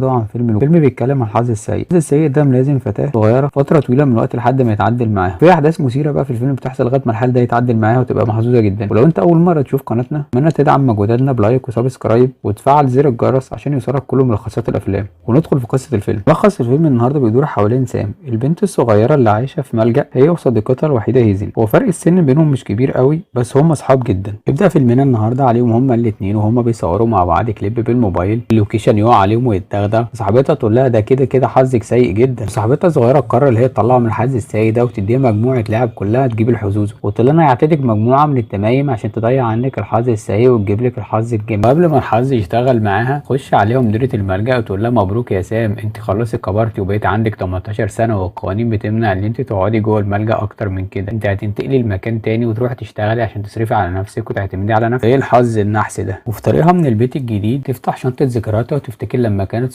طبعا فيلم بيتكلم عن الحظ السيء. الحظ السيء ده ملازم فتاة صغيرة فترة طويلة من الوقت لحد ما يتعدل معاها. في احداث مثيرة بقى في الفيلم بتحصل لغاية ما الحال ده يتعدل معاها وتبقى محظوظة جدا. ولو انت اول مرة تشوف قناتنا، اتمنى تدعم مجهوداتنا ب like و subscribe وتفعل زر الجرس عشان يوصلك كل ملخصات الافلام. وندخل في قصة الفيلم. ملخص الفيلم النهارده بيدور حوالين سام، البنت الصغيرة اللي عايشه في ملجأ هي وصديقتها الوحيدة هيزل. هو فرق السن بينهم مش كبير قوي بس هم اصحاب جدا. يبدا فيلمنا النهارده عليهم هما الاثنين وهما بيصوروا مع بعض كليب بالموبايل. ال location يقع عليهم ويتدغدغ. صاحبتها تقول لها ده كده كده حظك سيء جدا. صاحبتها الصغيرة تقرر اللي هي تطلعه من الحظ السيء ده وتديها مجموعة لعب كلها تجيب الحظوظ، وتقول لها انا هعطيك مجموعة من التمايم عشان تضيع عنك الحظ السيء وتجيب لك الحظ الجميل. قبل ما الحظ يشتغل معاها خش عليهم مديره الملجأ وتقول لها مبروك يا سام، انت خلاص كبرتي وبقيت عندك 18 سنة والقوانين بتمنع ان انت تقعدي جوه الملجأ اكتر من كده، انت هتنتقلي لمكان تاني وتروحي تشتغلي عشان تصرفي على نفسك وتعتمدي على نفسك. ايه الحظ النحس ده. وفي طريقها من البيت الجديد تفتح شنطه ذكرياتها وتفتكر لما كانت